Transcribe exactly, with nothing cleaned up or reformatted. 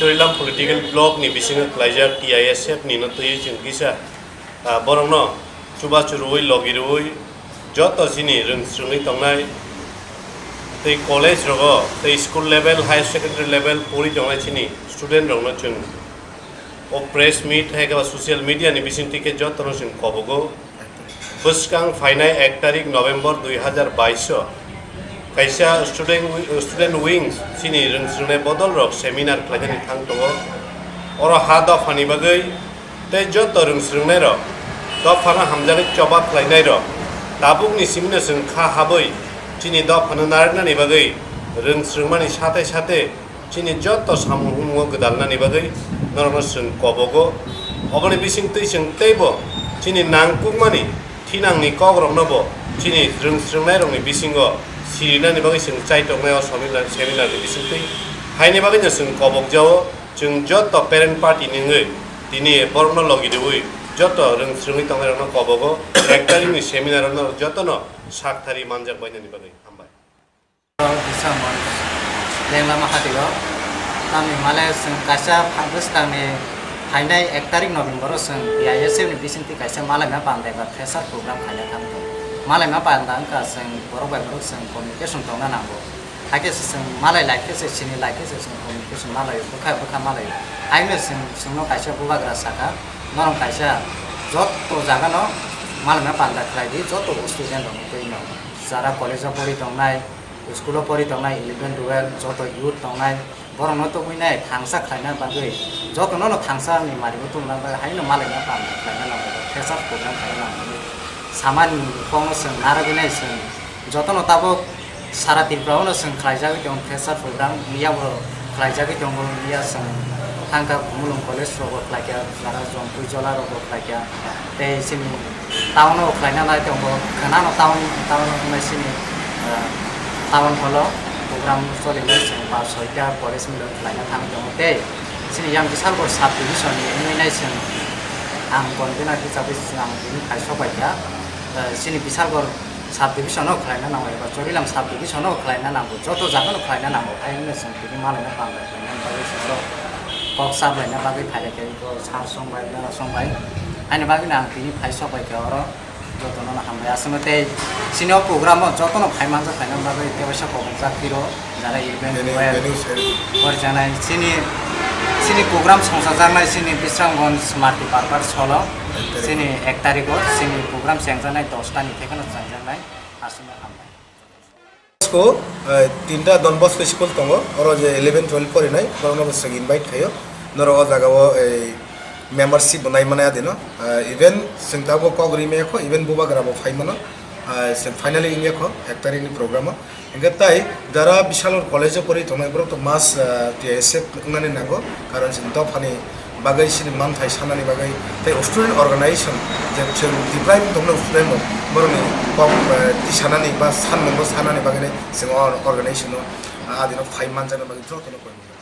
Chorilam political block ni bisingo klaijak T I S F ni no twiwi chwng kisa, ah, borokno chubachu rwui logi rwui joto chini rwng swrwngwi tongnai tei college rogo tei school level, higher secondary level pori tongnai chini student rokno chwng o press meet hai khe ba social media ni bisingtwi khe jotono chwng kobogo. Bwskang phainai ek tarik November dui hazar bais o kaisa student wi-, student wing chini rwng swrwngnai bodol rok seminar khlainani thang tongo. Oro ha dophani bagwi tei joto rwng swrwngnairok dophano hamjagwi choba khlainairok tabukni simino chwng kha habwi chini dophano narwknani bagwi rwng swrwngmani sate sate chini joto samung humungo gwdalnani bagwi norokno chwng kobogo. Oboni bisingtwi chwng teibo chini nangkukmani thinangni kokrokno bo chini rwng swrwngnairokni bisingo sirinani bagwi chwng chaitoknai o seminar, seminarni bisingtwi. Haini bagwino chwng kobokjao, chwng joto parent party ni wngwi tini borokno logi rwui joto rwng swrwngwi tongnairokno kobogo. Ek tarikni seminar-o norok jotono sak thari manjak bainani bagwi hambai. Bisa mon lenglama hatio. Tamni male chwng kaisa pha-, bwskangni phainai ek tarik November-o chwng T I S F ni bisingtwi kaisa malaima panda eba fresher program khaina thang tongo. Malaima panda wngkha chwng borok bai borok chwng communication tongna nango. Hakhe se chwng malai lai khe se, sini lai khe se chwng communication malai o, bwkha bwkha malai o. Haino chwng, chwngno kaisa bubagra sakha, norok kaisa joto jagano malaima panda khlai di, joto student rokno twi no. Jara college o pori tongnai, school o pori tongnai, eleven, twelve, joto youth tongnai, borokno tubui nai thangsa khlaina bagwi, jotono no thangsa ni mari o tubuna bagwi haino malaima panda khlaina nango, fresher program khlaina nango. Samani kokno chwng narwgwi nai chwng jotono tabuk sara Tripura o no chwng khlaijagwi tongo fresher program, miya bo khlaijagwi tongo, miya chwng thangkha Khumulwng college rogo khlaikha, jara Jompui Jola rogo khlaikha. Tei chini town o khlaina nai tongo, khwnano town, town o wngnai chini, ah, town hall o program cholinai chwng ba soita college mill o khlaina thangwi tongo. Tei chini yang Bisalgor sub division ni wngwi nai chwng ang convener hisabe chwng ang tini phai sok bai kha. Ah, chini Bisalgor sub division o khlaina nango eba Chorilam sub division o khlaina nango, joto jaga no khlaina nango, hai wngwi chwng tini malaina panda khlaina bagwi sasok kok sap laina bagwi phai khe. Sir song bai, mela song bai. Haini bagwi no ang tini phai sok bai khe oro jotono no hambai. Aswkno tei chini o program o jotono phai manjak khlaina bagwi tei waisa kobokjak tiro jara event Venue, web venue sir. Hor janai chini, chini program songchajaknai chini Bisramganj Smarti Park solo. Ek tarik. Chini ek tarikh o chini program chengjaknai dosta ni thekheno chengjaknai. Aswkno hambai. School, eh, tinta Don Bosco school tongo, oro je eleven twelve porinai, borokno bo chwng invite khaio. Norok o jaga o, eh, membership bo nai mani adino. Eh, even chwng tabuk kok ri maya kho, even bubagra bo phai mano. Eh, chwng finally wngya kho, ek tarikh ni program o. Hingke tai jara Bishalgarh college o pori tongnai borok to mass, eh, T I S F wngnani nango, karon chwng dophani bagwi chini manthai sanani bagwi tei student organization je chwng deprive wng tongmani student rok borokni kok, eh, tisanani ba sanmungbo sanani bagwi chwng o organization o, ah, adino phai manjaknai bagwi jotono koi mano.